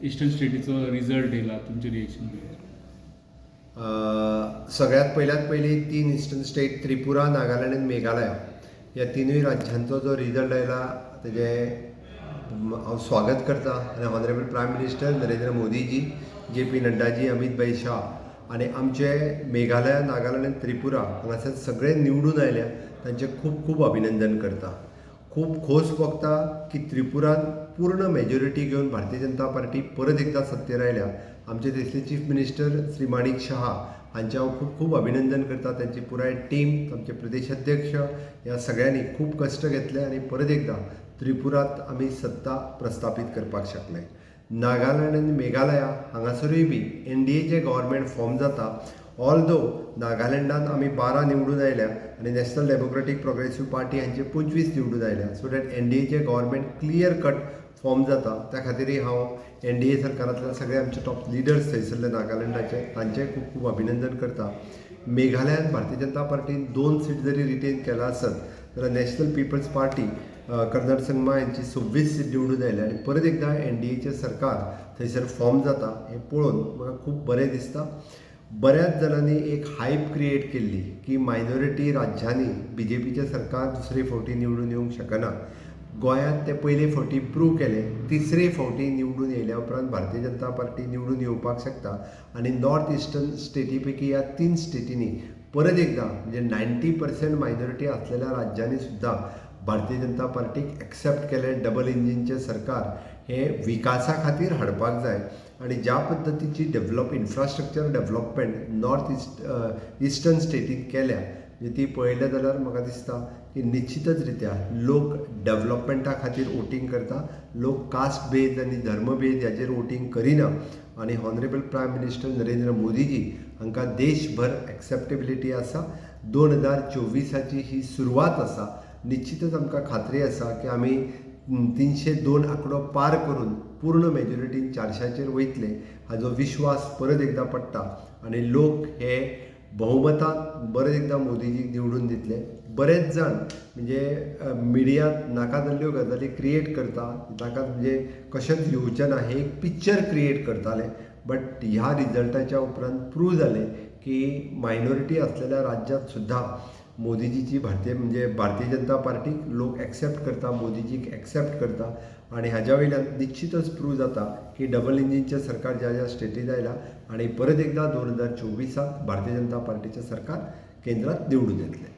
Eastern स्टेटीचो result येयला, तुमचें reaction कितें? सगळ्यात पयल्यात पयलीं तीन इस्टर्न स्टेट, त्रिपुरा, नागालँड आनी मेघालय ह्या तिनूय राज्यांचो जो रिजल्ट आयला तेजें हांव स्वागत करता आनी ऑनरेबल प्रायम मिनिस्टर नरेंद्र मोदीजी, जे पी नड्डाजी, अमीत भाई शाह आनी आमचे मेघालय, नागालँड आनी त्रिपुरा हांगासर सगळे निवडून आयल्या तांचें खूब खूब अभिनंदन करता. खूब खोस भोगता की त्रिपुरान पूर्ण मेजॉरिटी घेवन भारतीय जनता पार्टी परत एकदां सत्तेर आयल्या. आमचे थंयसले चीफ मिनिस्टर श्री माणिक शहा हांचें हांव खूब खूब अभिनंदन करता. तांची पुराय टीम, आमचे प्रदेश अध्यक्ष, ह्या सगळ्यांनी खूब कश्ट घेतले आनी परत एकदां त्रिपुरांत आमी सत्ता प्रस्थापीत करपाक शकले. नागालँड आनी मेघालया हांगासरूय बी एनडीएचें गव्हर्मेंट फॉर्म जाता. ऑलदो नागालँडान आमी 12 निवडून आयल्या आनी नॅशनल डेमोक्रेटीक प्रोग्रेसीव पार्टी हांचे 25 निवडून आयल्या, सो that एनडीएचें गव्हर्मेंट क्लियर कट फॉर्म जाता. त्या खातीरय हांव एनडीए सरकारांतल्या सगळे आमचे टॉप लिडर्स थंयसरले नागालँडाचे तांचें खूब खूब अभिनंदन करता. मेघालयान भारतीय जनता पार्टीन 2 सीट जरी रिटेन केला आसत जाल्यार नॅशनल पिपल्स पार्टी कर्नल संगमा हांची 26 सीट निवडून आयल्या आनी परत एकदां एनडीएचें सरकार थंयसर फॉर्म जाता हें पळोवन म्हाका खूब बरें दिसता. बऱ्याच जाणांनी एक हायप क्रिएट केल्ली की मायनॉरिटी राज्यांनी बीजेपीचें सरकार दुसरे फावटी निवडून येवंक शकना. गोंयांत ते पयले फावटी प्रूव केलें, तिसरे फावटी निवडून येयल्या उपरांत भारतीय जनता पार्टी निवडून येवपाक शकता आनी नॉर्थ इस्टर्न स्टेटी पैकी ह्या 3 स्टेटींनी परत एकदां म्हणजे 90% मायनॉरिटी आसलेल्या राज्यांनी सुद्दां भारतीय जनता पार्टीक एक्सेप्ट केलें. डबल इंजिनचें सरकार हें विकासा खातीर हाडपाक जाय आनी ज्या पद्दतीची develop infrastructure development north eastern स्टेटीन केल्या म्हणजे ती पळयलें जाल्यार म्हाका दिसता की निश्चितच रित्या लोक डेवलपमेंटा खातीर वोटींग करता, लोक कास्ट भेद आनी धर्मभेद हाचेर वोटींग करिना आनी ऑनरेबल प्रायम मिनिस्टर नरेंद्र मोदीजी हांकां देशभर एक्सेप्टेबिलिटी आसा. 2024 ही सुरवात आसा. निश्चितच आमकां खात्री आसा की आमी 302 आंकडो पार करून पूर्ण मेजॉरिटीन 400चेर वयतले हाजो विश्वास परत एकदां पडटा आनी लोक हे बहुमतान परत एकदां मोदीजीक निवडून दितले. बरेच जाण म्हणजे मिडियांत नाका जाल्ल्यो गजाली क्रिएट करता, ताका म्हणजे कशेंच येवचें ना हें एक पिक्चर क्रिएट करताले, बट ह्या रिजल्टाच्या उपरांत प्रूव जालें की मायनॉरिटी आसलेल्या राज्यांत सुद्दां मोदीजीची भारतीय म्हणजे भारतीय जनता पार्टीक लोक एक्सेप्ट करता, मोदीजीक एक्सेप्ट करता आनी हाज्या वयल्यान निश्चितच प्रूव जाता की डबल इंजिनचें सरकार ज्या ज्या स्टेटींत आयलां आनी परत एकदां 2024 भारतीय जनता पार्टीचें सरकार केंद्रांत निवडून येतलें.